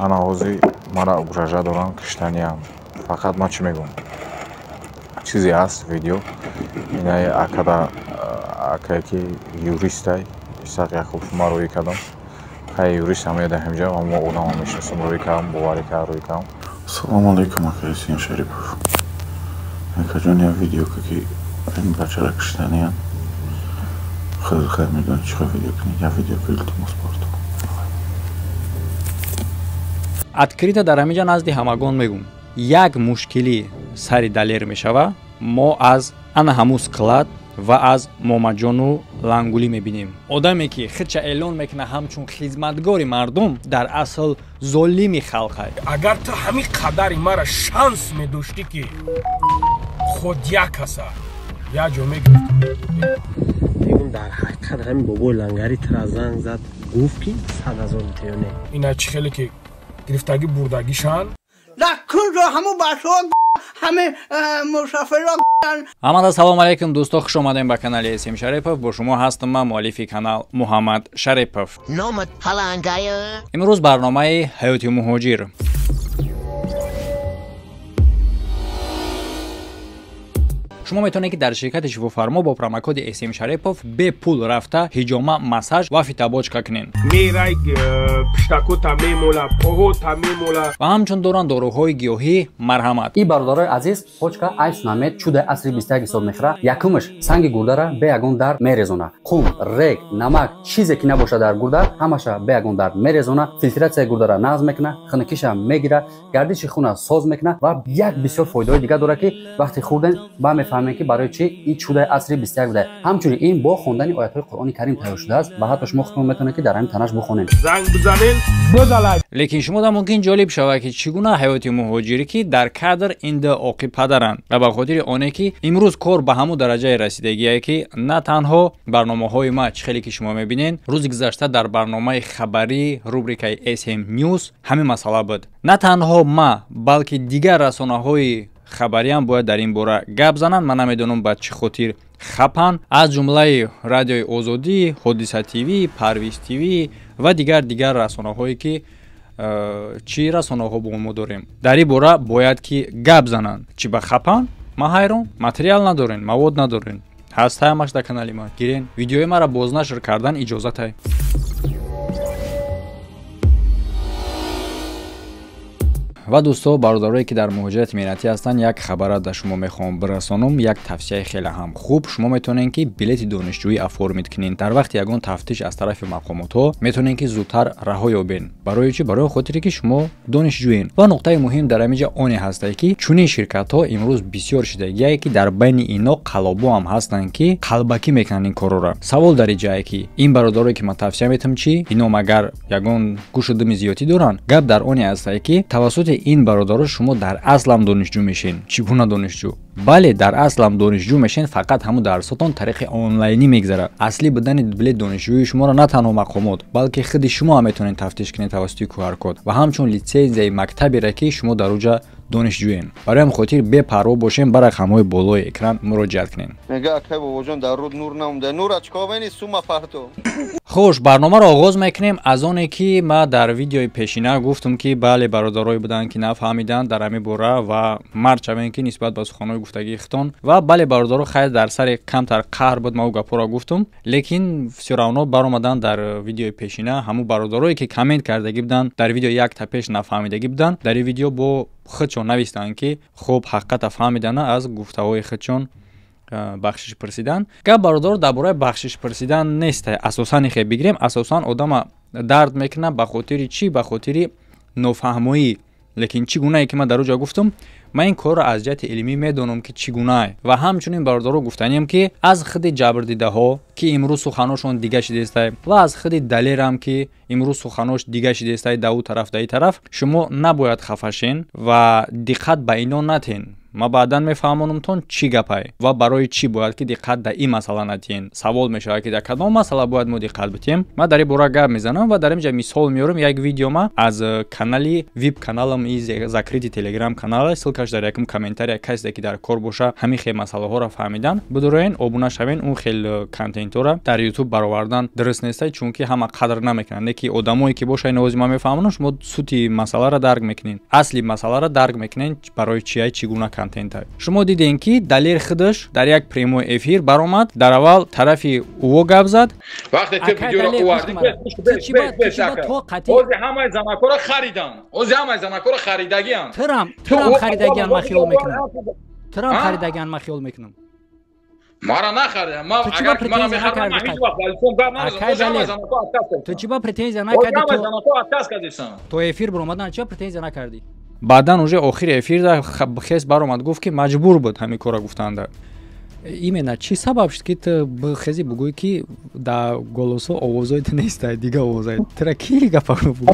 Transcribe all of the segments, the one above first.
Ана ҳозир мара угрожа доранд, киштаниам. Фақат ман чӣ мегӯям? Чизе ҳаст, видео инаи акада, акае ки юристай, Исҳақ Яқубов, ман рӯӣ кардам. Хай, юрист ҳам еда ҳамҷа, мо одамам мешиносам, рӯӣ кардам, боварӣ кард, рӯӣ кардам. Салому алайкум, ака Исин Шарипов. Акаҷон, як видео ки ин бачара киштаниям. Хеле хайр, медонӣ чӣ видео кунӣ? Як видео ки, илтимос, бартон. Открыто дар ҳаминҷа назди ҳамагон мегӯм: як мушкилӣ сари Далер мешава, мо аз ана ҳамун склад ва аз Момаҷону Лангулӣ мебинем. Одаме ки худша эълон мекунад ҳамчун хизматгори мардум, дар асл золими халқай. Агар ту ҳамин қадари мара шанс медоштӣ, ки худ як каса як ҷо мегирифтӣ. Мегум, дар ҳақиқат ҳамин бобои лангари тира занг зад, гуфт, ки 100 000 ё не? Ина чӣ хеле ки гирифтагӣ бурдагишанд. Дар кунҷо ҳамун бачаҳо, ҳамин мусофирро. Ҳамада салом алейкум, дӯсто, хуш омадем ба канали Эсим Шарипов. Бо шумо ҳастам ман, муаллифи канал Муҳаммад Шарипов. Имрӯз барномаи ҳаёти муҳоҷир. Шумо метавонед, ки дар ширкати Шифофармо бо промокоди Эсим Шарипов бепул рафта, ҳиҷома, массаж ва фитобочка кунед. Мерай, пиштакота мемола, поҳота мемола. Ва ҳамчун доранд доруҳои гиёҳӣ, марҳамат. И бародарои азиз, почка айсунамед чудаи асри 21 ҳисоб мехӯра. Якумаш, санги гурдара бе ягон дард мерезона. Қум, рег, намак, чизе ки набошад дар гурда, ҳамаша бе ягон дард мерезона. Филтратсияи гурдара нағз мекуна, хунукиша мегира, гардиши хуна соз мекуна ва як бисёр фоидаҳои дигар дорад, ки вақте хӯрдем, ба мефаҳмем, ки барои чӣ ин чудаи асри 21 буда. Ҳамчунин ин бо хондани оятҳои Қуръони Карим тайёр шудааст ва ҳатто шумо худтон метавонед, ки дар ҳамин танаш бихонед. Занг бизанен, бизалай. Лекин шумо мумкин ҷолиб шавад, ки чӣ гуна ҳаёти муҳоҷирӣ, ки дар кадр инда оқи падаранд. Ва ба хотири оне ки имрӯз кор ба ҳамун дараҷае расидагие, ки на танҳо барномаҳои ма, чӣ хеле ки шумо мебинед, рӯзи гузашта дар барномаи хабарӣ, рубрикаи SM News, ҳамин масъала буд. На танҳо ма, балки дигар расонаҳои хабариам бояд дар ин бора гап зананд. Ман намедонам, ба чӣ хотир хапанд, аз ҷумлаи Радиои Озодӣ, Ҳодиса ТВ, Парвиз ТВ ва дигар расонаҳое ки чӣ расонаҳо бо мо дорем, дар ин бора бояд ки гап зананд. Чӣ ба хапанд, ман ҳайрон. Материал надорен, мавод надорен? Ҳаст ҳамаш дар канали ман, гирен. Видеои маро бознашр кардан иҷозатай. Ва дӯсто, бародарое ки дар муҳоҷирати меҳнатӣ ҳастанд, як хабара дар шумо мехоҳам бирасонам, як тавсияи хеле ҳам хуб. Шумо метавонед, ки билети донишҷӯӣ оформить кунед. Дар вақти ягон тафтиш аз тарафи мақомотҳо метавонед, ки зудтар раҳо ёбед. Барои чӣ? Барои хотире ки шумо донишҷӯед. Ва нуқтаи муҳим дар ҳамин ҷа оне ҳастае, ки чунин ширкатҳо имрӯз бисёр шидагие, ки дар байни ино қалобо ҳам ҳастанд, ки қалбакӣ мекунанд ин корҳоро. Савол дар ин ҷае, ки ин бародарое ки ман тавсия метам, чӣ ино магар ягон гӯшу думи зиёдтӣ доранд? Гап дар оне ҳастае, ки тавассути ин бародаро шумо дар аслам донишҷӯ мешен. Чӣ гуна донишҷӯ? Бале, дар аслам донишҷӯ мешен, фақат ҳамун дарсотон тариқи онлайнӣ мегзарад. Аслӣ будани билет донишҷӯии шуморо на танҳо мақомот, балки худи шумо ҳам метавонед тафтиш кунед тавассути QR-код ва ҳамчун литсензияи мактабере, ки шумо дар уҷа донишҷӯен. Барои ҳамин хотир бепарво бошем, ба рақамҳои болои экран муроҷиат кунем. Мега, акай бобоҷон, дар руд нур намонда, нура чикор мени сума парто. Хуш, барномаро оғоз мекунем аз оне ки ман дар видеои пешина гуфтам, ки бале, бародарое буданд, ки нафаҳмиданд дар ҳамин бора ва мард шавем, ки нисбат ба суханҳои гуфтагии хитон. Ва бале, бародаро, хайр, дар сари камтар қаҳр буд, ман ӯ гапҳоро гуфтам, лекин всё равно баромаданд дар видеои пешина ҳамун бародарое ки коммент кардагӣ буданд дар видео, якта пеш нафаҳмидагӣ буданд, дар ин видео бо худшон навистанд, ки хуб, ҳақиқата фаҳмидана, аз гуфтаҳои худшон бахшиш пурсидан. Гап, бародаро, дар бораи бахшиш пурсидан нест. Асосан ихе бигирем, асосан одама дард мекунад. Ба хотири чӣ? Ба хотири нофаҳмоӣ. Лекин чӣ гунае ки ман дар оҷа гуфтам, ман ин корро аз ҷиҳати илмӣ медонам, ки чӣ гунае. Ва ҳамчунин, бародаро, гуфтаниям, ки аз худи ҷабрдидаҳо, ки имрӯз суханошон дига шидестай, ва аз худи Далерам, ки имрӯз суханош дига шидестай, да ӯ тараф, да и тараф, шумо набояд хафа шен ва диққат ба ино натен. Ма баъдан мефаҳмонамтон чӣ гапай ва барои чӣ бояд ки диққат дар ин масъала надиҳем. Савол мешавад ки дар кадом масъала бояд мо диққат битиҳем. Ман дар ин бора гап мезанам ва дар инҷа мисол меорам як видеома аз канали вип каналам и закрытый телеграм канала, ссылкаш дар якум комментария. Касе ки дар кор боша ҳамин хел масъалаҳоро фаҳмидан, бидуроен обуна шавен. Он хел контентҳоро дар ютуб баровардан дуруст нестай, чунки ҳама қадр намекунанд. Не ки одамое ки боша ин ози ман мефаҳмонам, шумо сути масъаларо дарк мекунед, асли масъаларо дарк мекунед, барои чия чӣ гуна контента. Шумо дидем ки Далер худаш дар як прямой эфир баромад, дар аввал тарафи ӯ гап зад. Вақте ки видеоро овардӣ, ози ҳамаи занакҳоро харидан, ози ҳамаи занакҳоро харидагианд. Трам харидагианд, ман хиёл мекунам. Трам харидагианд, ман хиёл мекунам. Мара нахаридам. Ман агар ки мара мехаридам, ман ҳеҷ вақт ба Алифон гап намезанам. Ози ҳамаи занакҳо отказ карданд. Ту чӣ ба претензия накардӣ? Ози ҳамаи занакҳо отказ кардисан. То эфир баромадан чӣ претензия накардӣ? Баъдан уже охири эфир хес баромад, гуфт ки маҷбур буд ҳамин корро гуфтанда. Именно чӣ сабаб шуд ки ту хези бугӯӣ ки дар голосо овозои ту нестай, дигар овозай тура ки гапа бугӯ?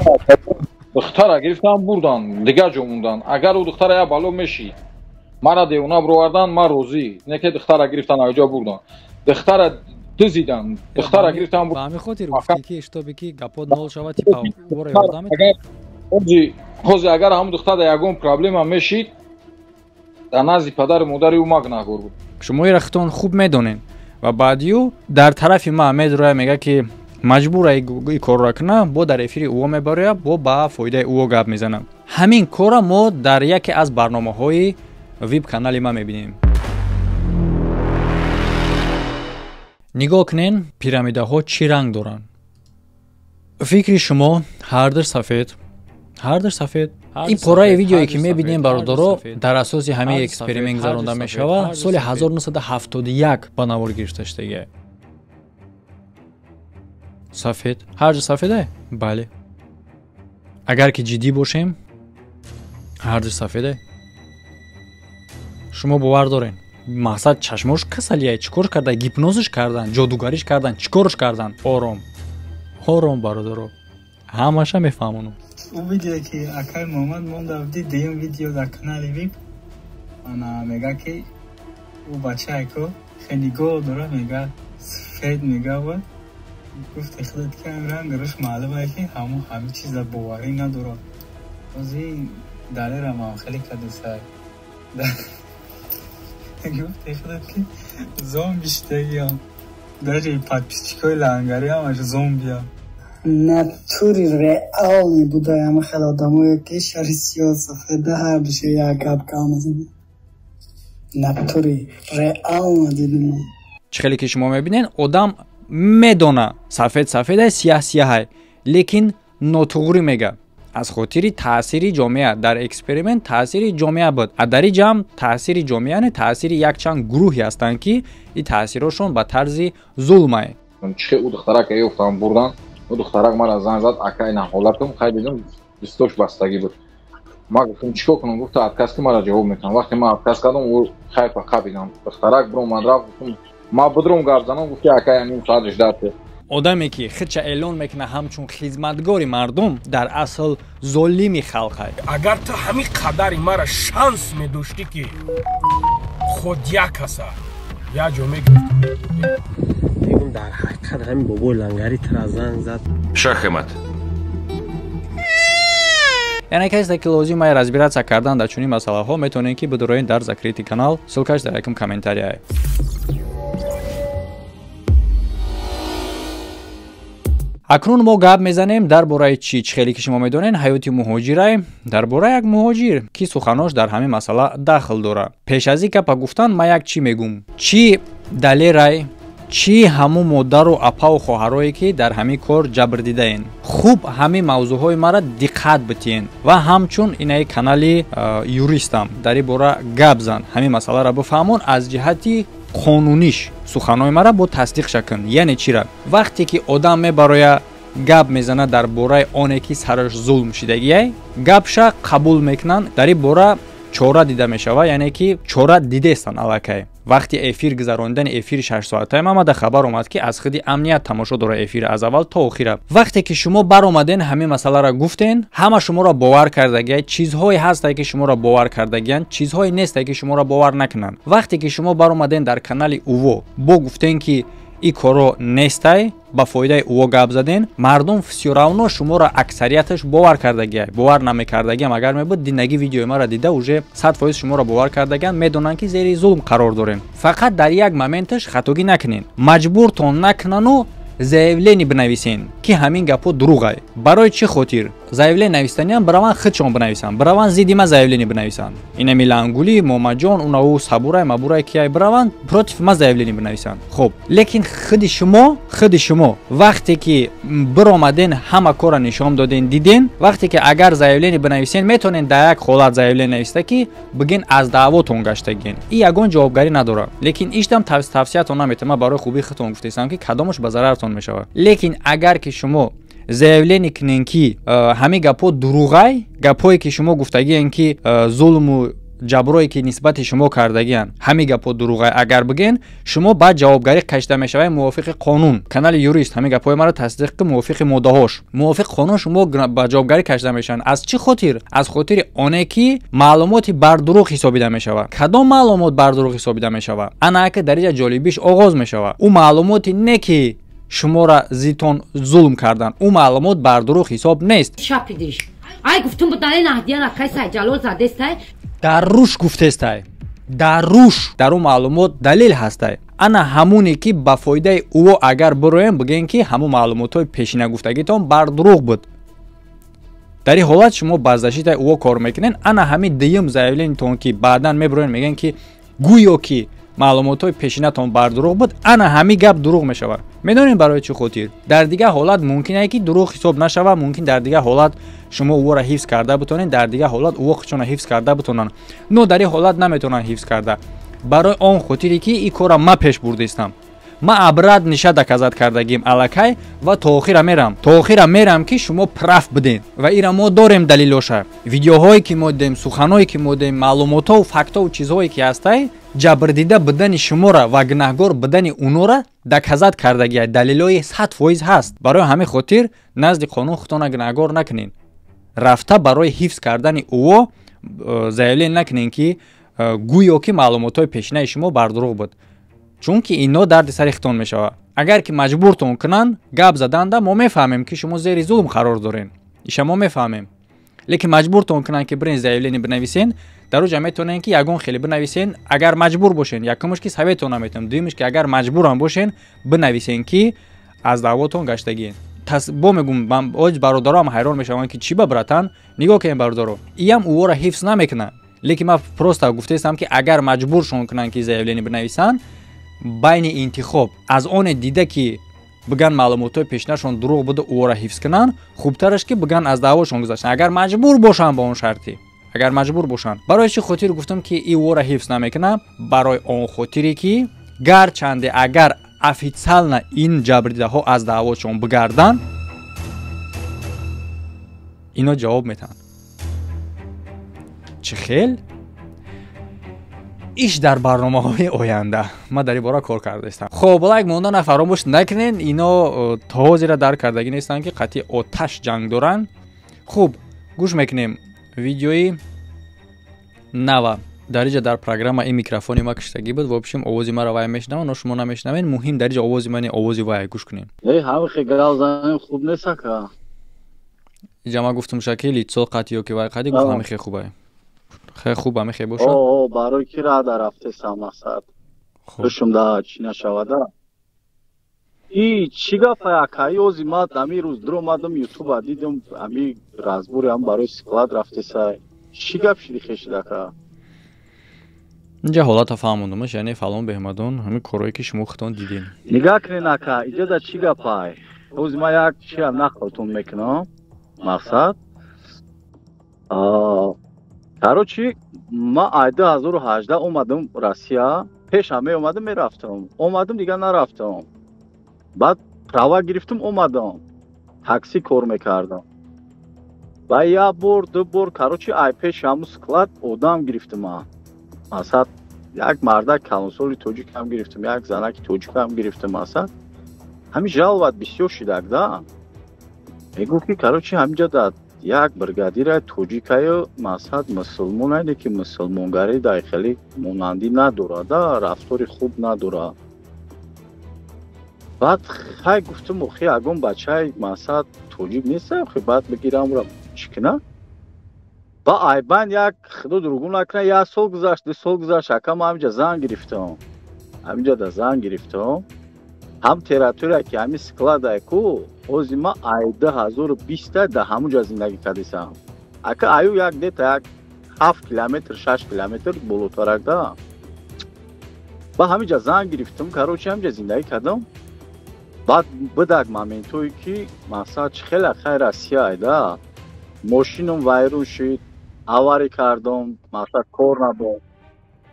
Духтара гирифтан бурдан, дигар ҷо мондан. Агар ӯ духтара як бало мешид, мара девона бировардан, ман розӣ. Не ки духтара гирифтан аҷо бурдан. Духтара дузидан, духтара гирифтан. Ба ҳамин хотир гуфтӣ ки шитобе ки гапо нол шавад, типа ӯро ёрдам метавонад. Ҳозир агар ҳамон духтар дар ягон проблема мешид, дар назди падару модари ӯ ма гунаҳкор буд. Шумо ира худтон хуб медонед. Ва баъдию дар тарафи ма медроя, мега ки маҷбура ин корро кунам, бо дар эфири ӯ мебароя, бо ба фоидаи ӯ гап мезанам. Ҳамин корро мо дар яке аз барномаҳои вип канали ма мебинем. Нигоҳ кунен, пирамидаҳо чӣ ранг доранд? Фикри шумо ҳардур сафед, ҳардур сафед. Ин пораи видеое ки мебинем, бародаро, дар асоси ҳамин эксперимент гузаронда мешавад. Соли 1971 ба навор гирифта шудагия. Сафед, ҳар ҷо сафеде? Бале. Агар ки ҷиддӣ бошем, ҳар ҷо сафеде. Шумо бовар дорен? Мақсад чашмош касалия, чӣ кор карда? Гипнозиш кардан, ҷодугариш кардан, чӣ корш кардан? Ором, ором, бародаро, ҳамаша мефаҳмонам. Он видеое ки акай Муҳаммад монда буди, дуюм видео дар канали вип, ана мега ки ӯ бачае ко хеле нигоҳ дора, мега сафед, мега ва гуфте худат ки ҳамин ранг руш маълуме ки ҳамун ҳамин чиза боварӣ надорад. Ози Далерам ҳам хеле кадисай. Гуфте худат ки зомби шидагиам, даже подписчикои лангари ҳамаш зомбиам. Натури реални буда ҳама хеле одамое ки шари сиёҳ сафеда ҳардуша як гап гап мезанад. Натури реално дидем. Чӣ хеле ки шумо мебинед, одам медона сафед сафедай, сиёҳ сиёҳай, лекин нотуғрӣ мега аз хотири таъсири ҷомеа. Дар эксперимент таъсири ҷомеа буд, а дар ин ҷамъ таъсири ҷомеа не, таъсири якчанд гурӯҳе ҳастанд ки ин таъсиротшон ба тарзи зулмае. Чӣ ӯ духтарака ёфтан бурдан, ӯ духтарак мара занг зад, ака ина ҳолатам, хай дидам бистош бастагӣ буд. Ман гуфтам чӣ кор кунам, гуфта отказ ки мара ҷавоб мекунам. Вақте ман отказ кардам, ӯ хай фақат бидам. Духтарак биромад рафт, гуфтам ман бидром гап занам, гуфт ки ака ним соат ждать. Одаме ки худша эълон мекунад ҳамчун хизматгори мардум, дар асл золими халқай. Агар ту ҳамин қадари мара шанс медоштӣ ки худ як каса як ҷо мегирифтӣ. Мегум дар ҳақиқат ҳамин бобои лангари тура занг зад. Шахмат. Яъне касе ки лозим ай разбираться кардан дар чунин масъалаҳо, метавонед ки бидуроед дар закрытый канал, ссылкаш дар якум комментария. Акнун мо гап мезанем дар бораи чӣ? Чӣ хеле ки шумо медонед, ҳаёти муҳоҷирай, дар бораи як муҳоҷир ки суханош дар ҳамин масъала дахл дорад. Пеш аз ин гапа гуфтан ман як чӣ мегӯм. Чӣ Далерай, чӣ ҳамун модару апаву хоҳарое ки дар ҳамин кор ҷабр дидаен, хуб ҳамин мавзӯъҳои мара диққат битиҳен ва ҳамчун инаи канали юристам дар ин бора гап зан, ҳамин масъаларо бифаҳмон аз ҷиҳати қонуниш, суханҳои мара бо тасдиқ шакун. Яъне чира? Вақте ки одам мебароя гап мезанад дар бораи оне ки сараш зулм шидагиай, гапша қабул мекунанд, дар ин бора чора дида мешавад, яъне ки чора дидестанд аллакай. Вақти эфир гузаронидани эфири 6 соатаи мамада хабар омад, ки аз худи амният тамошо дора эфир аз аввал то охира. Вақте ки шумо баромаден, ҳамин масъаларо гуфтен, ҳама шуморо бовар кардагия. Чизҳое ҳастае, ки шуморо бовар кардагиянд, чизҳое нестае, ки шуморо бовар накунанд. Вақте ки шумо баромаден дар канали УВО, бо гуфтен, ки и коро нестай, ба фоидаи УВО гап заден, мардум всё равно шуморо аксарияташ бовар кардагия. Бовар намекардагиам агар мебуд, динаги видеои маро дида, уже 100% шуморо бовар кардагиан, медонанд, ки зери зулм қарор дорем. Фақат дар як моменташ хатогӣ накунен, маҷбуртон накунану заявление бинависен, ки ҳамин гапҳо дурӯғай. Барои чӣ хотир заявление навистаниам? Бираванд, худшон бинависанд, бираванд, зидди ма заявление бинависанд. Инами Лангулӣ Момаҷон, унаву Сабурай Мабурай кияй, бираванд, против ма заявление бинависанд. Хуб, лекин худи шумо вақте ки биромаден, ҳама корро нишон доден, диден. Вақте ки агар заявление бинависен, метавонен дар як ҳолат заявление нависта, ки бигин аз даъвотон гаштагин, и ягон ҷавобгарӣ надорад. Лекин иштам тавсиятон наметавон, ман барои хубии худтон гуфтаистам, ки кадомаш ба зарартон мешавад. Лекин агар ки шумо заявление кунен, ки ҳамин гапҳо дурӯғай, гапҳое ки шумо гуфтагиен, ки зулму ҷаброе ки нисбати шумо кардагиянд, ҳамин гапҳо дурӯғай агар бигӯен, шумо баъд ҷавобгарӣ кашида мешавед мувофиқи қонун. Канали юрист ҳамин гапҳои маро тасдиқ ки мувофиқи моддаҳош, мувофиқи қонун шумо ба ҷавобгарӣ кашида мешаванд. Аз чӣ хотир? Аз хотири оне ки маълумоти бардурӯғ ҳисобида мешавад. Кадом маълумот бардурӯғ ҳисобида мешавад? Ана ака дар инҷа ҷолибиш оғоз мешавад. Ӯ маълумоти не ки шуморо зидтон зулм кардан, ӯ маълумот бардурӯғ ҳисоб нест. Шапидиш. Ай гуфтум будани наҳдияна кай Сайҷалол задестай. Дар руш гуфтестай, дар руш, дар ӯ маълумот далел ҳастай. Ана ҳамоне ки ба фоидаи ӯ агар бироем, бигӯем, ки ҳамон маълумотҳои пешина гуфтагитон бардурӯғ буд, дар ин ҳолат шумо ба защитаи ӯ кор мекунед. Ана ҳамин дуюм заявлениятон, ки баъдан мебироем, мегӯем, ки гӯё ки маълумотҳои пешинатон бардурӯғ буд, ана ҳамин гап дурӯғ мешавад. Медонем барои чӣ хотир? Дар дигар ҳолат мумкин ае, ки дурӯғ ҳисоб нашавад. Мумкин дар дигар ҳолат шумо ӯро ҳифз карда бутонед, дар дигар ҳолат ӯ худшона ҳифз карда бутонанд. Но дар ин ҳолат наметавонанд ҳифз карда, барои он хотире ки ин корра ма пеш бурдистам, ма обратныйша доказать кардагим аллакай ва то охира мерам, то охира мерам, ки шумо прав будем. Ва ира мо дорем далилоша, видеоҳое ки мо дидем, суханҳое ки мо дидем, маълумотҳову фактову чизҳое ки ҳастай, ҷабрдида будани шуморо ва гунаҳгор будани унора доказать кардагия, далилои 100% ҳаст. Барои ҳамин хотир назди қонун худтона гунаҳгор накунед. Рафта барои ҳифз кардани ӯо заявление накунед, ки гӯё ки маълумотҳои пешинаи шумо бардурӯғ буд, чунки ино дарди сари худтон мешавад. Агар ки маҷбуртон кунанд гап заданда, мо мефаҳмем, ки шумо зери зулм қарор дорем, иша мо мефаҳмем. Лекин маҷбуртон кунанд, ки бирен заявление бинависен, дар оҷа метавонен, ки ягон хеле бинависен. Агар маҷбур бошен, якумш, ки советон наметавонем, дуюмш, ки агар маҷбурам бошен, бинависен, ки аз даъвотон гаштагиен. Бо мегум, оҷ бародароам ҳайрон мешаванд, ки чӣ ба, братан, нигоҳ кунем, бародаро, иям ӯоро ҳифз намекунад. Лекин ман просто гуфтаистам, ки агар маҷбуршон кунанд, ки заявление бинависанд, байни интихоб аз оне дида, ки биган маълумотҳои пешинашон дурӯғ буда, ӯро ҳифз кунанд, хубтараш ки биган аз даъвошон гузаштанд, агар маҷбур бошанд, ба он шартӣ, агар маҷбур бошанд. Барои чӣ хотир гуфтам, ки и ӯро ҳифз намекунад? Барои он хотире ки гарчанде агар официально ин ҷабрдидаҳо аз даъвошон бигарданд, ино ҷавоб метаҳанд. Чӣ хел иш дар барномаҳои оянда ман дар ин бора кор кардаистам. Хоб, лайк мондана фаромӯш накунед. Ино то ҳозира дарк кардагӣ нестанд, ки қатъи оташ ҷанг доранд. Хуб, гӯш мекунем видеои нава. Дар иҷа дар программа ин микрофони ма киштагӣ буд. В общем, овози маро вай мешунавад, но шумо намешунавед. Муҳим дар иҷа овози мани, овози вай гӯш кунем. Э, ҳамихе гап занем, хуб нест, ака. Иҷа ма гуфтум, шаки лицо қатъи ё ки вай қатъи гуфт, ҳамихе хубай, хеле хуб ҳамихе бошад. О, барои ки рада рафтесам, мақсад душум да чӣ нашавада. И чӣ гапа, ака? И ози ма ами рӯз дуромадам ютуба, дидам ами разбори ам барои склад рафтеса. Чӣ гап шиди хешид, ака? Инҷа ҳолата фаҳмондумаш, яъне фалон беҳмадон, ҳамин корое ки шумо худтон дидем. Нигоҳ кунен, ака, иҷода чӣ гапай. Ози ма як чия нақлтон мекунам, мақсад, короче, ма ай 2018 омадам Россия. Пешам меомадам, мерафтам, омадам, дигар нарафтам. Баъд права гирифтам, омадам, такси кор мекардам. Ба як бор, ду бор, короче, ай пеши ҳамун склад одам гирифтам. Ма мақсад Як мардак калонсоли тоҷик ҳам гирифтам, як занаки тоҷик ҳам гирифтам. Мақсад ҳамин жаловать бисёр шидак да. Мегуфт ки короче ҳаминҷа да як бригадира тоҷикаю, мақсад мусулмонае ки мусулмонгарӣ дар хеле монандӣ надорад, рафтори хуб надорад. Баъд хай гуфтам, охи ягон бачаи мақсад тоҷик нест, охи баъд бигирамра чӣ кина. Ба айбан як худо дурӯғ накунад, як сол гузашт, 2 сол гузашт, ака ман ҳаминҷа зан гирифтам. Ҳаминҷа да зан гирифтам. Ҳам территория ки ҳамин складае ку, ҳози ман ай 2020 да ҳамунҷа зиндагӣ кардисам. Ака аю як дета як 7 километр, 6 километр болотарак да. Ба ҳаминҷа зан гирифтам, короче ҳаминҷа зиндагӣ кардам. Баъд бидак моментое ки мақсад чӣ хеле хай Россия да. Мошином вайрон шид, аварӣ кардам, мақсад кор набуд.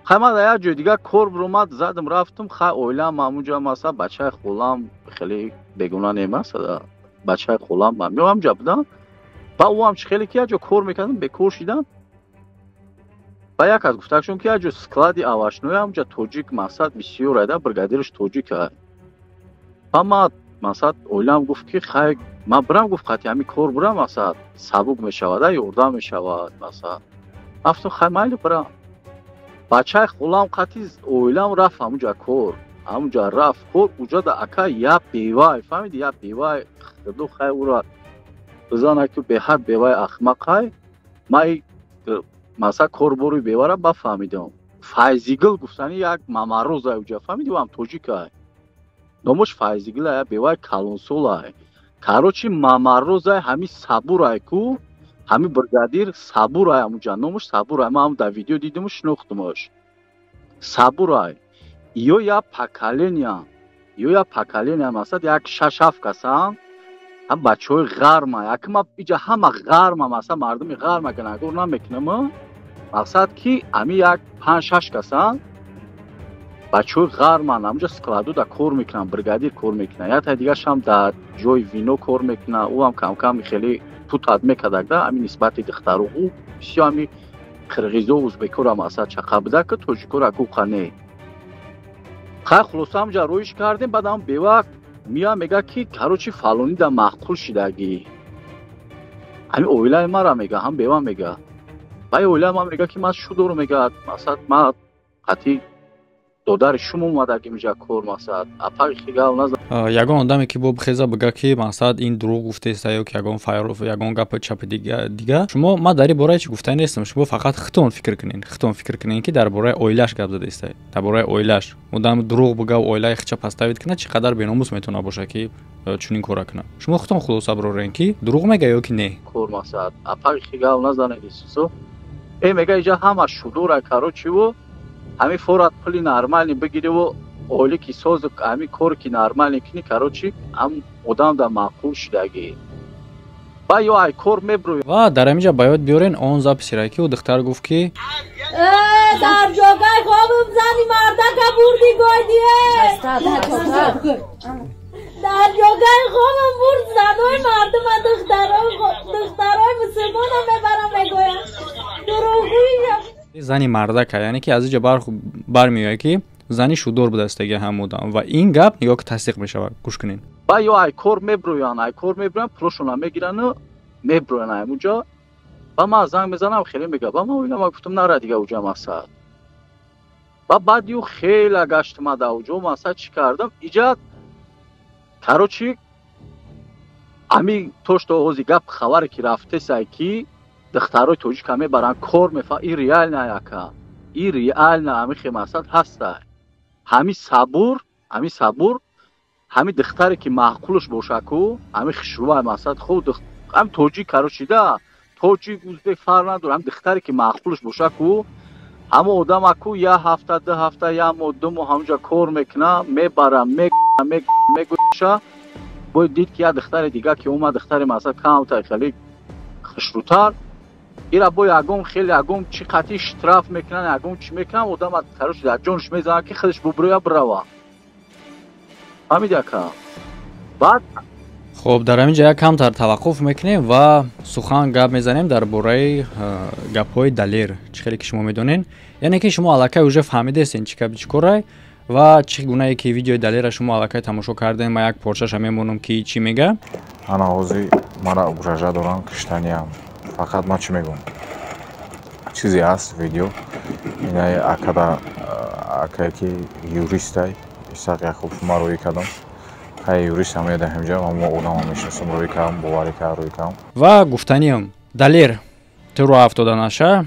Хай ман дар як ҷои дигар кор биромад, задам рафтам, хай оилаам ҳамунҷа, масалан бачаи холам хеле бегуна немаст, бачаи холам ҳамҷа будам. Ба ӯ ҳам чӣ хеле ки як ҷо кор мекардам, бекор шидам. Ба як аз гуфтакшон ки як ҷо склади овощной ҳамҷа тоҷик мақсад бисёр айда, бригадираш тоҷик ай. Ба ман мақсад оилаам гуфт ки хай ман бирам, гуфт қати ҳамин кор бирам, мақсад сабук мешавад, ёрдам мешавад, мақсад. Рафтам, хай майли бирам. Бачаи холам қати оилам рафт ҳамунҷа кор. Ҳамунҷа рафт кор, уҷа да ака як бевай, фаҳмиди, як бевай, худо хай ура бизана ки беҳад бевай ахмақай. Ман масалан корбори бевара бафаҳмидам. Файзигул гуфтани як мамарозай уҷа, фаҳмиди, ӯ ҳам тоҷикай. Номаш Файзигул ай, бевай калонсолай. Короче мамарозай ҳамин Сабурай ку, ҳамин бригадир Сабурай ҳамунҷа, номаш Сабурай. Ман ҳам дар видео дидиму шинохтумаш. Сабурай. Ё як поколения, ё як поколения, мақсад як 6-7 касан, ҳам бачаҳои ғарма. Яки ман иҷа ҳама ғарма, мақсад мардуми ғарма гунahгор намекунам. Мақсад ки ҳамин як 5-6 касан бачаҳои ғарман, ҳамунҷа складу да кор мекунанд, бригадир кор мекунанд. Як таи дигараш ҳам дар ҷои вино кор мекунад, ӯ ҳам кам-кам хеле путат мекардак да ҳамин нисбати духтару. Ӯ бисёр ҳамин қирғизо, узбекора мақсад чақа буда ки тоҷикора гуқа не. Хай хулоса ҳамҷа роиш кардем, баъд ҳам бева мея мега ки короче фалонӣ да маъқул шидагӣ. Ҳамин оилаи мара мега, ҳам бева мега. Баъи оилаи ман мега ки ман шудору мега, мақсад ман қатъи додари шумо омадагӣ инҷа кор, мақсад апаи хигал назад. Ягон одаме ки бо бихеза бига ки мақсад ин дурӯғ гуфтеста ё ки ягон файр, ягон гапи чапи дига, шумо ман дар ин бора ҳеч гуфта нестам. Шумо фақат хитон фикр кунед, хитон фикр кунед ки дар бораи оилаш гап задаиста, дар бораи оилаш. Одам дурӯғ бига оилаи хича поставить кунад, чӣ қадар беномус метавонад бошад ки чунин кора кунад. Шумо хитон хулоса бирорен ки дурӯғ мега ё ки не. Кор мақсад апаи хигал назанед Исусо. Мега иҷа ҳама шудура, короче во ҳамин форат пули нормални бигириву оиле ки созу ҳамин кор ки нормални кунӣ, короче ҳам одам да маъқул шидагӣ. Ба ё ай кор мебрӯй. Ва дар ҳаминҷа ба ёд биёрен он записира ки ӯ духтар гуфт ки дар ҷогаи хобам зани мардака бурди гойдие. Дар ҷогаи хобам бурд занои мардума, духтарои мусулмона мебарам мегӯям. Дурӯғгӯям. Зани мардака, яъне ки аз инҷа бармеояд ки зани шудор будастаги ҳам одам ва ин гап нигоҳ ки тасдиқ мешавад. Гӯш кунед. Ба ё ай кор мебрӯянд, ай кор мебрӯянд, пулошонро мегирану мебрӯянд ҳамунҷо. Ба ман занг мезанам, хеле мега. Ба ман оила ман гуфтам нара дига уҷа мақсад. Ба баъд ю хеле гаштма да уҷо мақсад чӣ кардам? Иҷа короче ҳамин то что ҳози гап хабаре ки рафтесай ки духтарои тоҷика мебаранд кор мефа, ин реально яка. Ин реально ҳамин хел мақсад ҳастай. Ҳамин Сабур, ҳамин Сабур, ҳамин духтаре ки маъқулш боша ку, ҳамин хушрӯай мақсад хуб ҳам тоҷик короче да, тоҷик узбек фарқ надорад, ҳамин духтаре ки маъқулш боша ку, ҳамон одама ку як ҳафта, 2 ҳафта, як моҳ, 2 моҳ ҳамунҷа кор мекуна, мебара, мегӯша, бояд дид ки як духтари дига ки омад, духтари мақсад камтар хеле хушрӯтар, ира бо ягон хеле ягон чӣ қатъи штраф мекунанд, ягон чӣ мекунанд, одама короче дар ҷонш мезанад ки худаш бубрӯя бирава. Фаҳмиди ака? Баъд Хоб, дар ҳамин ҷо як камтар таваққуф мекунем ва сухан гап мезанем дар бораи гапҳои Далер. Чӣ хеле ки шумо медонед, яъне ки шумо аллакай уже фаҳмидастен чӣ каби чӣ корай ва чӣ гунае ки видеои Далера шумо аллакай тамошо кардем. Ман як порчаша мемонам, ки чӣ мега. Ана ҳозир мара угрожать доранд, киштаниам. Фақат ман чӣ мегӯм, чизе ҳаст, видео, инаи акада, акае ки юристай, Исҳақ Яқубов, ман рӯӣ кардам. Хай, юрист ҳам медаҳем ҷа, мо одамам мешиносам, рӯӣ кардам, боварӣ кард, рӯӣ кардам. Ва гуфтаниам, Далер, ту роҳ афтода наша.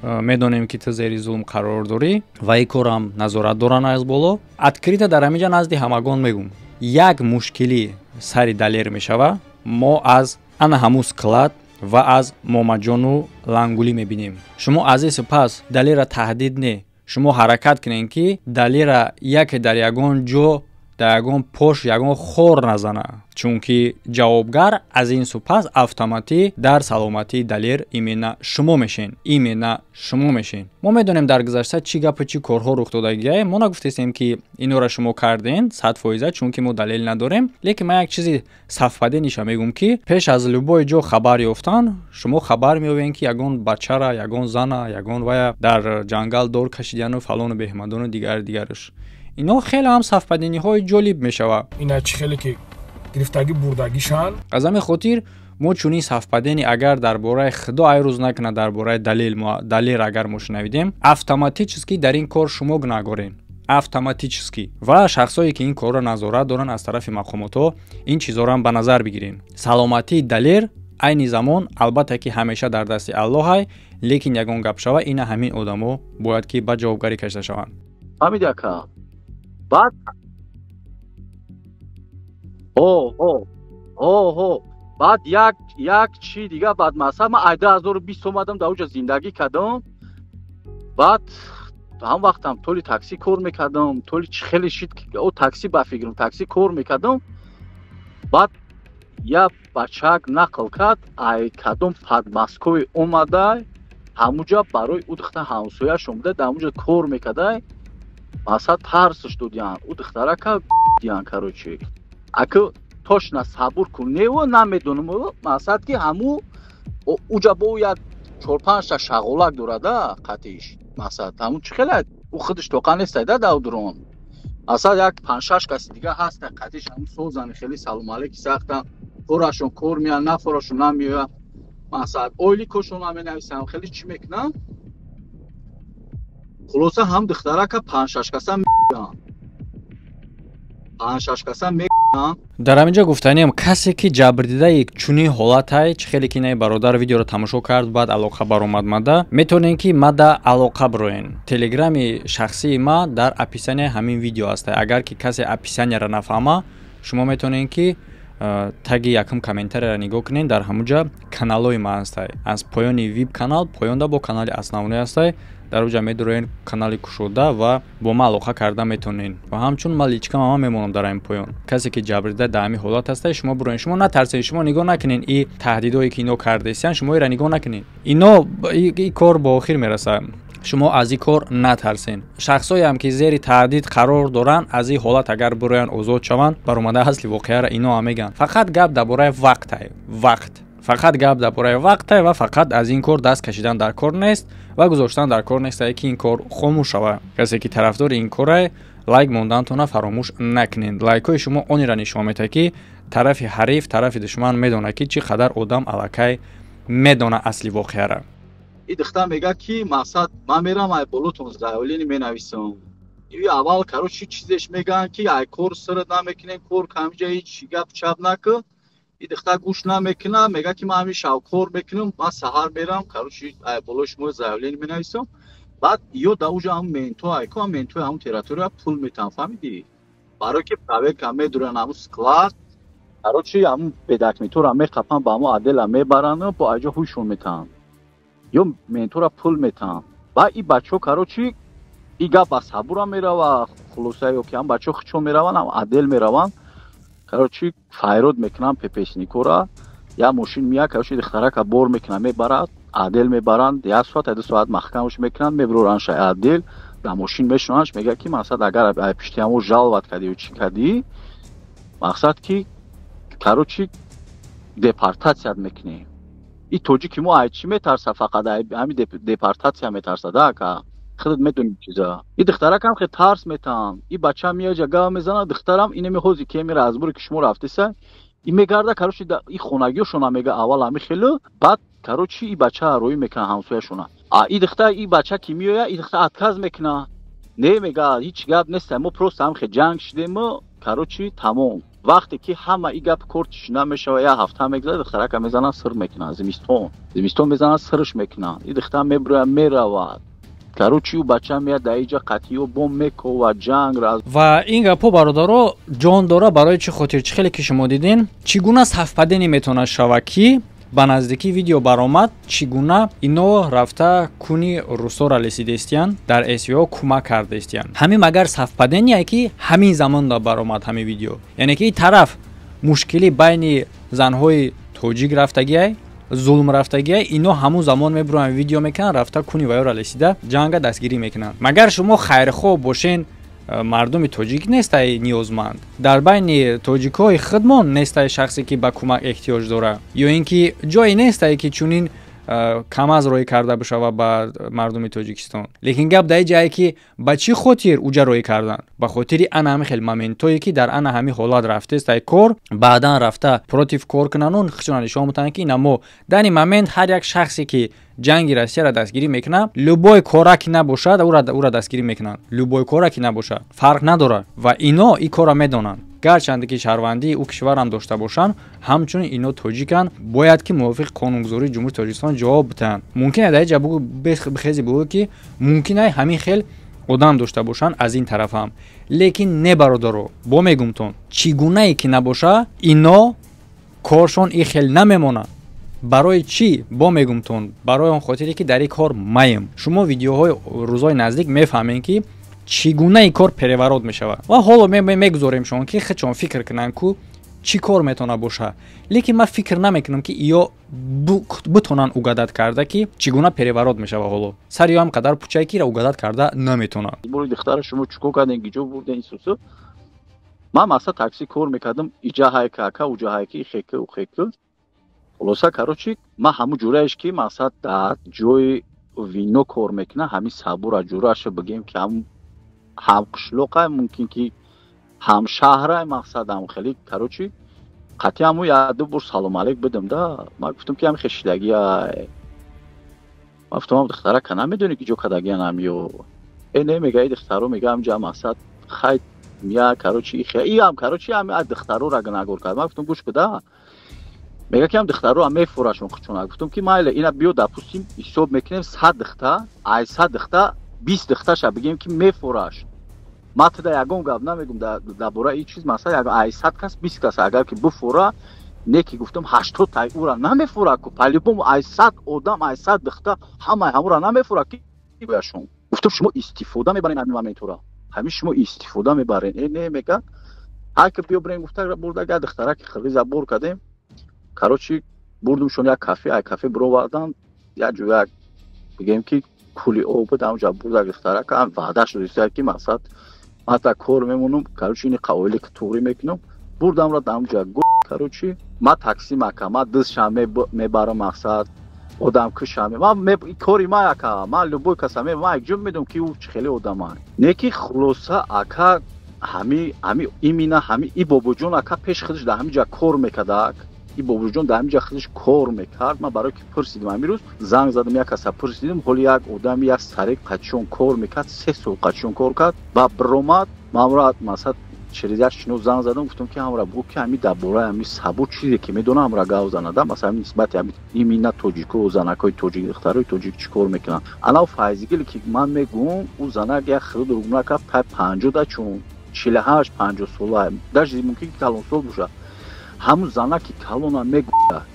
Медонем, ки ту зери зулм қарор дорӣ ва ин корам назорат доранд аз боло. Открыто дар ҳамин ҷа назди ҳамагон мегӯм: як мушкилӣ сари Далер мешава, мо аз ана ҳамун склад ва аз Момаҷону Лангулӣ мебинем. Шумо аз ин сипас Далера таҳдид не, шумо ҳаракат кунед, ки Далера яке дар ягон ҷо, дар ягон пош ягон хор назана, чунки ҷавобгар аз ин супас автоматӣ дар саломатии Далер именно шумо мешен, именно шумо мешен. Мо медонем, дар гузашта чӣ гапу чӣ корҳо рух додагиае. Мо нагуфтестем, ки инора шумо карден 100%, чунки мо далел надорем, лекин ман як чизи совпадение ша мегӯм, ки пеш аз любой ҷо хабар ёфтан шумо хабар меёбем, ки ягон бачара, ягон зана, ягон вая дар ҷангал дор кашидияну фалону беҳмадону дигар дигараш. Ино хеле ҳам совпадение ҳои ҷолиб мешавад. Ина чӣ хеле ки гирифтагӣ бурдагишанд. Аз ҳамин хотир мо чунин совпадение агар дар бораи худо ай рӯз накунад, дар бораи Далер агар мо шунавидем, автоматически дар ин кор шумо гунаҳгорен, автоматически. Ва шахсое ки ин корро назорат доранд аз тарафи мақомотҳо, ин чизҳоро ҳам ба назар бигирен. Саломатии Далер айни замон, албатта ки ҳамеша дар дасти Аллоҳай, лекин ягон гап шава, ина ҳамин одамо бояд ки ба ҷавобгарӣ кашида шаванд. Фаҳмиди, ака? Баъд ҳо баъд як чи дига. Баъд масалан ман ай 2020 омадам, дар оҷа зиндагӣ кардам. Баъд ҳам вақтам толи такси кор мекардам, толи чи хеле шид, о такси, ба фикрам, такси кор мекардам. Баъд як бачак нақл кард, ай кадом Подмосковье омадай, ҳамуҷа барои ӯ духтар ҳамсояш омада, дар ҳамуҷа кор мекардай. Масалан, тарсш додиян, ӯ духтарака диян. Короче, ака, точно сабур кун, нево намедонам. Масалан, ки ҳаму уҷа бо як чор-панҷта шағолак дорада қатиш. Масалан, ҳамун чӣ хеле ӯ худаш тоқа нестайда давдурон. Масалан, як панҷ-шаш каси дига ҳаста қатиш, ҳамун созани, хеле салому алейки сахтан, корашон кор меян, нафорашон намеояд. Масалан, ойликошон наменависам, хеле чӣ мекунам. Хулоса, ҳам духтарака панҷ-шаш каса меян, панҷ-шаш каса меян. Дар ҳамин ҷо гуфтаниям, касе ки ҷабрдидаи чунин ҳолатай, чӣ хеле ки наи бародар видеоро тамошо кард, баъд алоқа баромад мада, метавонем ки мада алоқа бироен. Телеграми шахсии ма дар описания ҳамин видео аст. Агар ки касе описания ро нафаҳма, шумо метавонем ки таги якум комментария ро нигоҳ кунед, дар ҳамун ҷа каналҳои ма ҳастай. Аз поёни вип канал поёнда бо канали основной ҳастай, дар оҷа медуроен, канали кушода, ва бо ма алоқа карда метавонед. Ва ҳамчун ма личка мама мемонам дар ҳамин поён. Касе ки ҷабрида дар ҳамин ҳолат ҳастай, шумо бироен, шумо натарсед, шумо нигоҳ накунед и таҳдидое ки ино кардесиян, шумо иро нигоҳ накунед. Ино и кор ба охир мерасад, шумо аз ин кор натарсен. Шахсоеам ки зери таҳдид қарор доранд, аз ин ҳолат агар бироянд, озод шаванд, баромада асли воқеаро ино ҳам мегӯянд. Фақат гап дар бораи вақтай, вақт, фақат гап дар бораи вақтай. Ва фақат аз ин кор даст кашидан дар кор нест ва гузоштан дар кор нестае, ки ин кор хомӯш шавад. Касе ки тарафдори ин корае, лайк мондантона фаромӯш накунед. Лайкҳои шумо онеро нишон медиҳад, ки тарафи ҳариф, тарафи душман медонад, ки чӣ қадар одам аллакай медона асли воқеаро. И духтар мегӯяд, ки мақсад, ман мерам, ай болотон заявление менависам. И аввал, короче, чизеш мегӯянд, ки ай кор сират намекунем, кор камиҷа, ҳеҷ гап чап накун. И духтар гӯш намекунад, мегӯяд, ки ман ҳамин шаб кор мекунам, ман саҳар мерам, короче, ай болои шумо заявление менависам. Баъд ё да уҷа ҳамун ментҳо, айко ментҳои ҳамун территория пул метаҳам, фаҳмидӣ? Барое ки проверка медуранд ҳамун склад, короче, ҳамун бедокумент ора меқапанд, ба ҳамун отдел а мебаранд, бо айҷо ҳушшон метаҳанд, ё ментора пул метаҳанд. Баъд и бачаҳо, короче, и гап ба сабурам мерава. Хулоса, ё ки ҳам бачаҳо хичо мераванд, ҳам отдел мераванд, короче, файрод мекунанд ППСник ора. Як мошин меяд, короче, духтарака бор мекунад, мебарад, отдел мебаранд, як соат, 2 соат маҳкамаш мекунанд, мебуранд шай отдел, дар мошин мешонанд. Мегӯяд, ки мақсад, агар ай пишти ҳамо жаловать кардӣ ё чӣ кардӣ, мақсад, ки Короче, депортатсият мекунем. И тоҷики мо ай чӣ метарса? Фақат ҳами депортатсия метарса да, ака. Худат медонӣ чиза. И духтаракам хе тарс метаҳанд. И бача меояд, гав мезанад, духтарам инами ҳози ки мера аз буре ки шумо рафтеса, и мегарда, короче, и хонагиёшона мега аввал ҳами хело, баъд, короче, и бача роӣ мекунад ҳамсояшона. А и духтар, и бача ки меояд, и духтар отказ мекунад. Не, мега, ҳеҷ гап нест, мо просто ҳам хе ҷанг шидем, короче, тамом. Вақте ки ҳама и гап кор тишина мешава, як ҳафта мегзарад, духтарака мезанад, сир мекунад. Зимистон, зимистон мезанад, сирш мекунад. И духтар мебирояд, меравад. Короче, ӯ бача меяд дар иҷа қатиё бом мекова, ҷанг раз. Ва ин гапҳо, бародаро, ҷон дора. Барои чӣ хотир? Чӣ хеле ки шумо дидин, чӣ гуна совпадение метавонад шава, ки ба наздикӣ видео баромад, чӣ гуна ино рафта куни русоро лесидестиян, дар СВО кӯмак кардаистиян. Ҳамин магар совпадение, ки ҳамин замонда баромад ҳамин видео? Яъне ки ин тараф мушкилӣ байни занҳои тоҷик рафтагиай, зулм рафтагиай, ино ҳамун замон мебуроянд, видео мекунанд, рафта куни ваёра лесида, ҷанга дастгирӣ мекунанд. Магар шумо хайрхоҳ бошен, мардуми тоҷик нестай ниёзманд? Дар байни тоҷикҳои худмон нестай шахсе, ки ба кӯмак эҳтиёҷ дорад, ё ин ки ҷое нестай, ки чунин камаз роӣ карда бишава ба мардуми Тоҷикистон? Лекин гап дар ҷае, ки ба чӣ хотир уҷа роӣ карданд? Ба хотири ана ҳами хел моментое, ки дар ана ҳами ҳолат рафтест ай кор, баъдан рафта против кор кунану худшона нишон бутанд, ки ина мо дар ин момент ҳар як шахсе, ки ҷанги Россияро дастгирӣ мекунад, любой кора ки набошад, ӯра дастгирӣ мекунанд, любой кора ки набошад, фарқ надорад. Ва ино ин корро медонанд, гарчанде ки шаҳрвандии ӯ кишварам дошта бошанд, ҳамчунин ино тоҷиканд, бояд ки мувофиқи қонунгузории Ҷумҳурии Тоҷикистон ҷавоб бидиҳанд. Мумкин дар ҷа бихези бугӯ, ки мумкин ай ҳамин хел одам дошта бошанд аз ин тараф ҳам, лекин не, бародаро, бо мегумтон, чӣ гунае ки набоша, ино коршон ин хел намемонад. Барои чӣ? Бо мегумтон, барои он хотире, ки дар ин кор маем. Шумо видеоҳои рӯзҳои наздик мефаҳмем, ки чӣ гунаи кор переворот мешавад. Ва ҳоло мегузорем шон, ки худшон фикр кунанд, ку чӣ кор метавонад бошад. Лекин ман фикр намекунам, ки иё битонанд угадать карда, ки чӣ гуна переворот мешавад. Ҳоло сари ё ҳам қадар пучае, ки ира угадать карда наметавонад. Бури духтара шумо чӣ кор кардем, гиҷо бурдем исусу? Ман мақсад такси кор мекардам, иҷа ҳайка, ака, уҷа ҳайки, хеки, ухеки. Хулоса, короче, ман ҳамун ҷураеш, ки мақсад дар ҷои вино кор мекунад, ҳамин сабура ҷураашо бигем, ки ҳам ҳамқишлоқай, мумкин ки ҳамшаҳрай, мақсад ҳам хеле, короче, қатъи ҳамун як-ду бор салом алейк бидам да. Ман гуфтам, ки ҳами хешидагиай. Ман гуфтам, ам духтарака намедонӣ, ки ҷо кардагиан ҳамё? Э, не, мега, и духтаро, мега, ҳамҷа мақсад хай я, короче, иам, короче, ҳами духтарора гунагор кард. Ман гуфтам, гӯш куда, мега, ки ҳам духтаро ҳам мефурашон хучона. Гуфтам, ки майли, ина биё, допустим, ҳисоб мекунем, 100 духта, ай 100 духта 20 духташа бигем, ки мефураш. Ман туда ягон гап намегум дар бораи ин чиз. Масалан, ай 100 кас 20 кас агар ки буфура, не, ки гуфтам, 80 тай ура намефура ку. По-любому ай 100 одам, ай 100 духта ҳамаи ҳамура намефура, ки гӯяшон. Гуфтам, шумо истифода мебарен ҳамин моментура, ҳамин шумо истифода мебарен. Э, не, мега, ҳар ки биё бирем, гуфта бурда, га духтараки қирғиза бор кардем. Короче, бурдумшон як кафе, ай кафе бировардан, як ҷо, як бигем, ки кули об буд, ҳамҷа бурда духтарака, ваъда шуд, ки мақсад ман та кор мемонам, короче, ини қавоиле ки туғрӣ мекунам. Бурдамра ҳамҷа. Короче, ма такси мака, ма дизшам мебарам, мақсад одамкушам, ман кори ма, ака, ман любой каса ман якҷо медонам, ки ӯ чӣ хеле одама не, ки хулоса, ака, ҳами имина ҳами и бобоҷон, ака, пеш худаш дар ҳамин ҷа кор мекардак. И бобоҷон дар ҳамин ҷа худаш кор мекард. Ман барое ки пурсидим, ҳамин рӯз занг задам, як каса пурсидим. Ҳоли як одами, як сарек қачон кор мекард, 3 сол қачон кор кард ба биромад. Манра масалан через як шино занг задам, гуфтам, ки ҳамра бугӯ, ки ҳами дар бораи ҳами сабур чизе ки медонам, ҳамра гав занада, масалан нисбати ҳами имина тоҷико, занакҳои тоҷик, духтарои тоҷик чӣ кор мекунанд. Анав Файзигиле, ки ман мегӯм, ӯ занак як хиро дуруг накард, тай 50 да чун 48, 50 сола, даже мумкин ки калонсол бошад. Ҳамун занаки калона мегӯяд,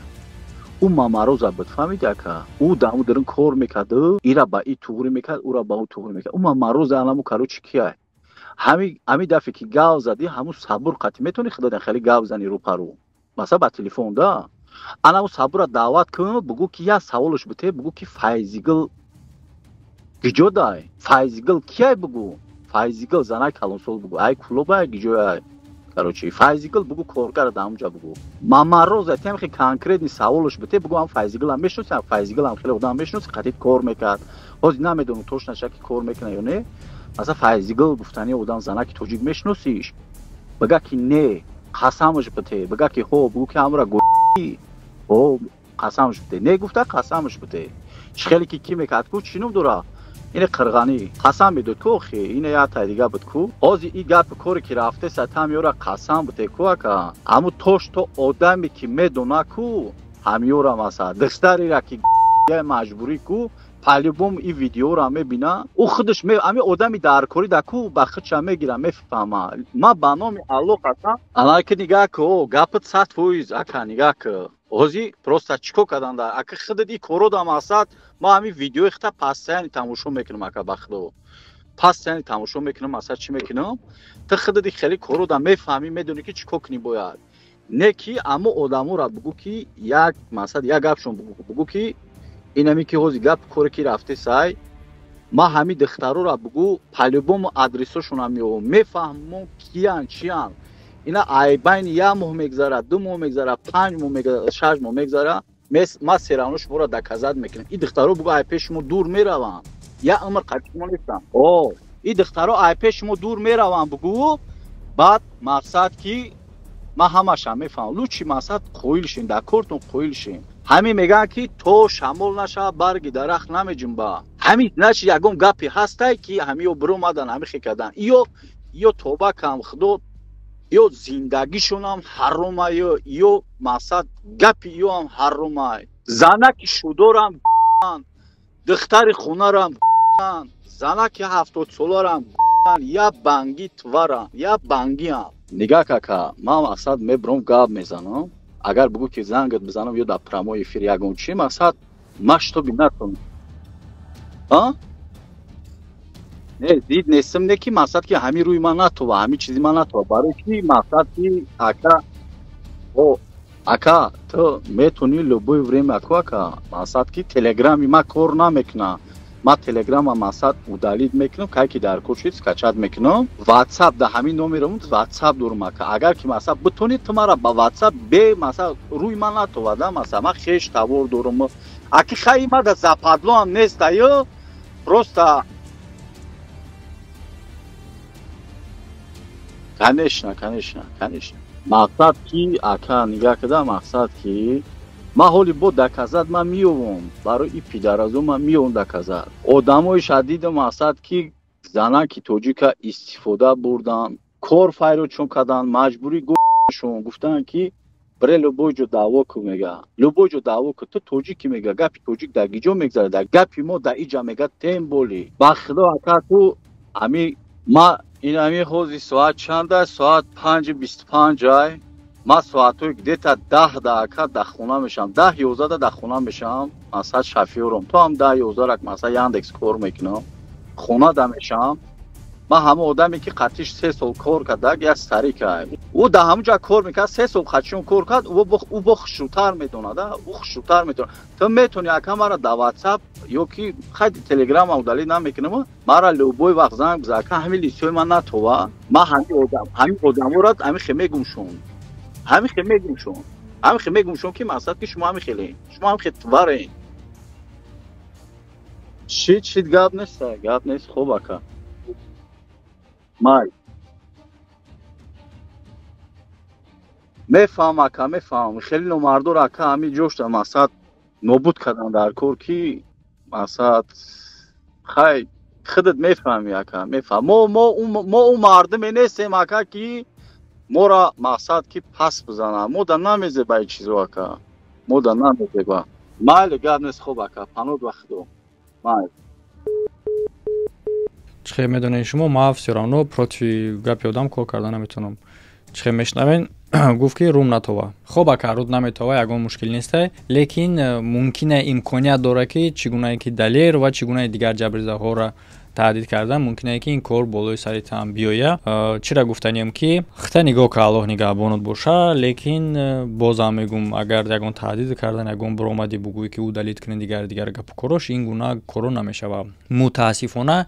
ӯ мамароза буд, фаҳмиди, ака? Ӯ дар ҳамун дурун кор мекард, ира ба и туғрӣ мекард, ӯра ба ӯ туғрӣ мекард. Ӯ мамароза анаму, короче, кияй, ҳами дафъе ки гав задӣ, ҳамун сабур қатӣ метавонӣ худодан хеле гав зани рӯпарӯ, масалан ба телефон да. Анаму сабура даъват кун, бугӯ, ки як саволш бите, бугӯ, ки Файзигил гиҷо дай, Файзигил кияй, бугӯ, Файзигил занак калонсол, бугӯ, ай кулоба, ай гиҷояй. Короче, Файзигул бугу коргар да ҳамунҷа бугу. Мамароза тем хи конкретный саволш бите, бугу ҳам Файзигул ҳам мешноси, ҳам Файзигул ҳам хеле одам мешноси, қатид кор мекард. Ҳозир намедонам точно шаки кор мекунад ё не. Масалан, Файзигул гуфтани одам занаки тоҷик мешносиш? Бага ки не, қасамаш бите, бага ки ҳо, бугу ки ҳамра гӯ, ҳо, қасамаш бите. Не гуфта қасамаш бите. Чӣ хеле ки мекард ку, чӣ ном дора? Ине қирғанӣ қасам медод ку, охи ине як тай дига буд ку. Ҳозир и гапи коре ки рафтеса там ёра қасам бите ку ака. Ҳаму тош то одаме ки медона ку, ҳамёра маса. Духтарера ки маҷбурӣ ку, по-любому и видеора мебина. Ӯ худаш ами одами даркорӣ да ку ба худша мегира, мефаҳма. Ма ба номи Аллоҳ қасам. Ана ки нигаҳ ку, гапат 100% ака, нигаҳ ку. Ҳозир просто чӣ кор кардан дар ака худат и коро да мақсад, ма ҳамин видеои худта постоянно тамошо мекунам ака, ба худо. Постоянно тамошо мекунам, мақсад чӣ мекунам? Ту худат и хеле коро да мефаҳмӣ, медонӣ ки чӣ кор кунӣ бояд. Не ки аммо одаморо бугӯ ки як мақсад як гапшон бугӯ, бугӯ ки инами ки ҳозир гап коре ки рафте сай, ма ҳами духтарора бугӯ по-любому адресошонам меёвам, мефаҳмам киян, чиян. Ина ай байни як моҳ мегзара, 2 моҳ мегзара, 5 моҳ мегзара, 6 моҳ мегзара, ма серавно шуморо доказат мекунам. И духтаро бугӯ ай пеши шумо дур мераванд. Як умр қати шумо нестам. О, и духтаро ай пеши шумо дур мераванд бугӯ, баъд мақсад ки ма ҳамаша мефаҳмам. Лучи мақсад қоил шин, дар кортон қоил шин. Ҳамин мегӯянд ки то шамол нашавад барги дарахт намеҷунба. Ҳамин значит ягон гапе ҳастай ки ҳамиё биромадан, ҳами хе кардан. Ё тоба кам худо, ё зиндагишонам ҳаромай, ё мақсад гапи ёам ҳаромай. Занаки шудорам, духтари хонарам, занаки 70 соларам, я банги тварам, я бангиам. Нигаҳ кака, ман мақсад мебурам гап мезанам. Агар бугӯ ки зангат бизанам ё дар прямой эфир ягон чи, мақсад ма шитоби натонам. А? Не, дид нестам, не ки мақсад ки ҳамин рӯи ман натова, ҳамин чизи ман натова. Барои ки мақсад ки ака, о, ака, ту метонӣ любое время ку ака, мақсад ки телеграми ма кор намекуна. Ма телеграма мақсад удалить мекунам, кай ки дар кор шуд скачать мекунам. WhatsApp да ҳамин номерам WhatsApp дорам ака. Агар ки мақсад битонӣ ту мара ба WhatsApp бе мақсад рӯи ман натова, да мақсад ма хеш тавор дорам. Аки хай ма да западлоам нест, ё просто конечно, конечно, конечно. Мақсад ки ака нигаҳ када, мақсад ки ма ҳоли бо доказат ма меёвам, барои и пидаразо ма меёвам доказат. Одамои шадидам мақсад ки занаки тоҷика истифода бурдан, кор файродшон кардан, маҷбурӣ гӯшон гуфтанд ки бре любой ҷо даъво ку мега. Любой ҷо даъво ку, ту тоҷикӣ мега, гапи тоҷик дар гиҷо мегзарад, дар гапи мо дар иҷа мега тем боли. Ба худо ака ту ами ма ин ами ҳозир соат чанд аст? Соат 5:25 ай. Ма соатҳои где-то 10 да ака дар хона мешавам, 10-11 дар хона мешавам, мақсад шофёрам. То ҳам 10-11 рак мақсад Яндекс кор мекунам, хона да мешавам. Ма ҳама одаме ки қатиш 3 сол кор кардаг, як старик ай. Ӯ дар ҳамон ҷо кор мекард, 3 сол қатишон кор кард, ӯ бо хушрӯтар медонад, ӯ хушрӯтар медонад. Ту метавонӣ ака мара дар WhatsApp ё ки хай Телеграм удалить намекунам, мара любой вақт занг бизан ака, ҳамин листҳои ман натова. Ма ҳамин одаморо ҳамин хе мегумшон. Ҳамин хе мегумшон. Ҳамин хе мегумшон ки мақсад ки шумо ҳамин хелен. Шумо ҳамин хе тварен. Шит, шит гап нест, гап нест, хуб ака. Май. Мефаҳмам ака, мефаҳмам. Хеле номардор ака ҳамин ҷошта мақсад нобуд кардан дар кор ки мақсад хай худат мефаҳмӣ ака, мефаҳм. Мо ӯ мардуме нестем ака ки мора мақсад ки пас бизанад. Мо да намезеба ин чизо ака. Мо да намезеба. Майли, гап нест, хуб ака, паноҳ ба худо. Майли. Чӣ хел медонед шумо, ма всё равно против гапи одам кор карда наметавонам. Чӣ хел мешунавен, гуфт ки рум натова. Хоб ака, руд наметова, ягон мушкил нестай, лекин мумкина имконият дорад ки чӣ гунае ки Далер ва чӣ гунаи дигар ҷабризаҳоро таҳдид кардан, мумкинае ки ин кор болои сари таам биёя. Чира гуфтанием ки хита нигоҳ ка, Аллоҳ нигаҳбонат боша, лекин бозам мегум, агар ягон таҳдид кардан, ягон биромадӣ бугӯӣ ки удалить кунед дигар дигар гапу корош, ин гуна коро намешава. Мутаассифона,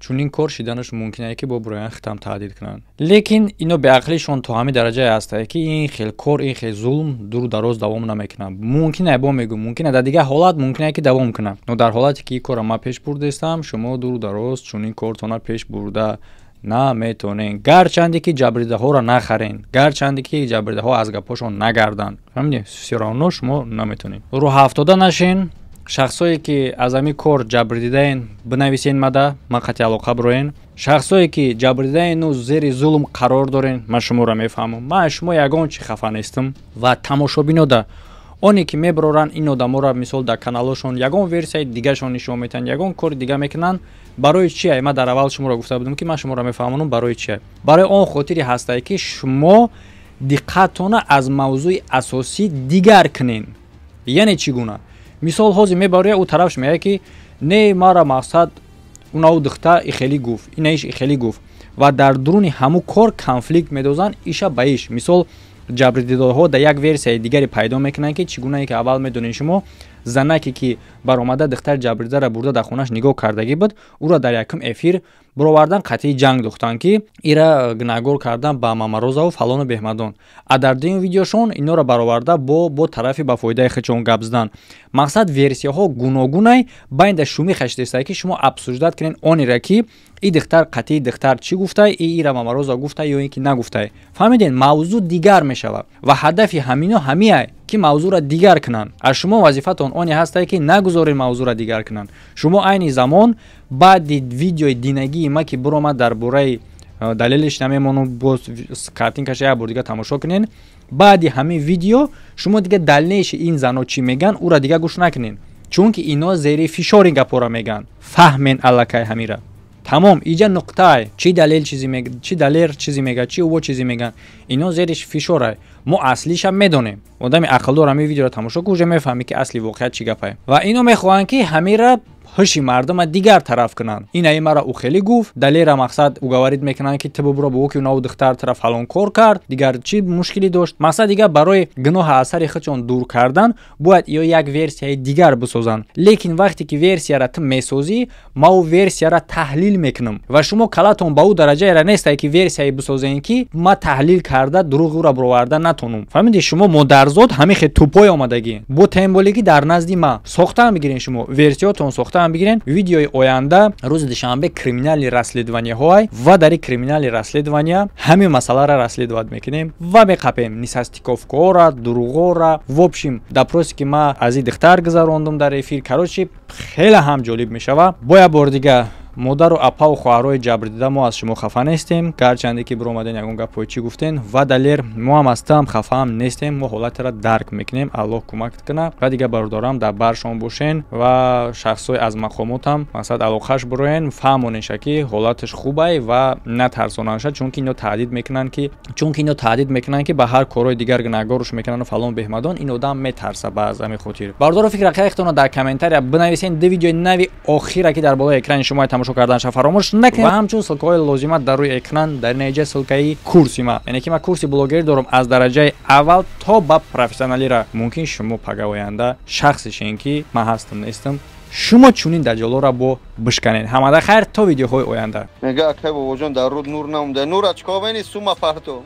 Чунин кор шиданаш мумкин ки бо буроян хитам таҳдид кунанд, лекин ино беақлишон то ҳамин дараҷае ҳастае, ки ин хел кор, ин хел зулм дуру дароз давом намекунад. Мумкин бо мегӯм, мумкин дар дигар ҳолат мумкине ки давом кунад, но дар ҳолате ки ин корро ман пеш бурдаистам, шумо дуру дароз чунин кортона пеш бурда наметонен. Гарчанде ки ҷабридаҳоро нахарен, гарчанде ки ҷабридаҳо аз гапҳошон нагарданд, фаҳмидем, всё равно шумо наметонед. Рӯҳафтода нашен. Шахсое ки аз ҳамин кор ҷабрдидаен, бинависен мада, ман қатъи алоқа бироен. Шахсое ки ҷабрдидаену зери зулм қарор дорен, ман шуморо мефаҳмам, ман аз шумо ягон чи хафа нестам. Ва тамошобинода оне ки мебароранд ин одаморо, мисол, дар каналҳошон ягон версияи дигашон нишон метиҳанд, ягон кори дига мекунанд. Барои чия? Ман дар аввал шуморо гуфта будам, ки ман шуморо мефаҳмонам. Барои чия? Барои он хотире ҳастае, ки шумо диққаттона аз мавзӯи асосӣ дигар кунен. Яъне чӣ гуна? Мисол, ҳозир мебароя, ӯ тарафш меяд, ки не, мара мақсад унау духта ихелӣ гуфт, инаиш ихелӣ гуфт, ва дар дуруни ҳамун кор конфликт медозанд иша ба иш. Мисол, ҷабрдидоҳо дар як версияи дигаре пайдо мекунанд, ки чӣ гунае ки аввал медонед шумо, занаке ки баромада духтари ҷабрдидаро бурда дар хонааш нигоҳ кардагӣ буд, ӯро дар якум эфир баровардан, қатъии ҷанг духтанд, ки ира гунаҳгор кардан ба Мамарозаву фалону беҳмадон. А дар дуюм видеошон инора бароварда бо тарафи ба фоидаи худшон гап задан. Мақсад, версияҳо гуногунай, байнда шумӣ хашидастае, ки шумо обсуждать кунед онеро, ки и духтар қатъии духтар чӣ гуфтай, и ира Мамароза гуфтай ё ин ки нагуфтай. Фаҳмиден, мавзӯъ дигар мешавад ва ҳадафи ҳамино ҳамиай, ки мавзӯъро дигар кунанд. Аз шумо вазифатон оне ҳастае, ки нагузоред мавзӯъро дигар кунанд. Шумо айни замон баъди видеои динагии ма, ки биромад, дар бораи далелиш намемонам, боз картинкаша як бор дига тамошо кунед. Баъди ҳамин видео шумо дига дальнейший ин зано чӣ меган, ӯра дига гӯш накунед, чунки ино зери фишори гапҳоро меган. Фаҳмен аллакай ҳамира. Тамом, иҷа нуқтае. Чӣ далел чизе, чӣ далер чизе мега, чӣ ӯво чизе меган, ино зери фишорай. Мо аслиша медонем. Одами ақлдор ҳамин видеоро тамошо ку, уже мефаҳмӣ, ки асли воқеат чӣ гапае. Ва ино мехоҳанд, ки ҳамира ҳуши мардума дигар тараф кунанд. Инаи мара ӯ хеле гуфт, далера мақсад уговорить мекунанд, ки ту бубуро бугӯ, ки унаву духтар тара фалон кор кард, дигар чӣ мушкилӣ дошт. Мақсад, дигар барои гуноҳа аз сари худшон дур кардан бояд ё як версияи дигар бисозанд. Лекин вақте ки версияра ту месозӣ, ма ӯ версияра таҳлил мекунам, ва шумо калатон ба ӯ дараҷаера нестае, ки версияе бисозем, ки ма таҳлил карда дурӯғи ӯра бароварда натонум. Фаҳмидӣ? Шумо модарзод ҳамин хел тупой омадагӣ, бо темболигӣ дар назди ма сохтаам бигирен, шумо версиётон сохтаам бигирен. Видеои оянда рӯзи душанбе криминальный расследованияҳоай, ва дар ин криминальный расследования ҳамин масъаларо расследовать мекунем ва меқапем несостыковкаҳора, дурӯғҳора. В общем, допросе ки ма аз ин духтар гузарондум дар эфир, короче, хеле ҳам ҷолиб мешава. Бо як бори дига, модару апаву хоҳарҳои ҷабрдида, мо аз шумо хафа нестем, гарчанде ки биромаден, ягон гапҳои чӣ гуфтен. Ва далер, мо ҳам аз туам хафаам нестем, мо ҳолатро дарк мекунем. Аллоҳ кӯмакат кунад. Ва дигар бародарам, дар баршон бошен ва шахсҳои аз мақомотам, мақсад, алоқаш бироен, фаҳмонеша, ки ҳолаташ хубай ва натарсонанша, чунки ино таҳдид мекунанд, ки ба ҳар корҳои дигар гунаҳгоруш мекунанду фалон беҳмадон. Ин одам метарса. Ба аз ҳамин хотир, бародаро, фикр ақиқатонро дар комментария бинависен. Ду видеои нави охира, ки дар болои экрани шумо тамошо карданша фаромӯш накунед, ва ҳамчун ссылкаҳои лозима дар рӯи экран. Дар инҷа ссылкаи курси ма, яъне ки ман курси блогерӣ дорам аз дараҷаи аввал то ба профессионалира. Мумкин шумо пага оянда шахсе шен, ки ман ҳастам, нестам, шумо чунин даҷолоро бо бишканед. Ҳамада хайр, то видеоҳои оянда. Мега, акай Бобоҷон, дар руд нур намуда. Нура чикор мени, сума парто.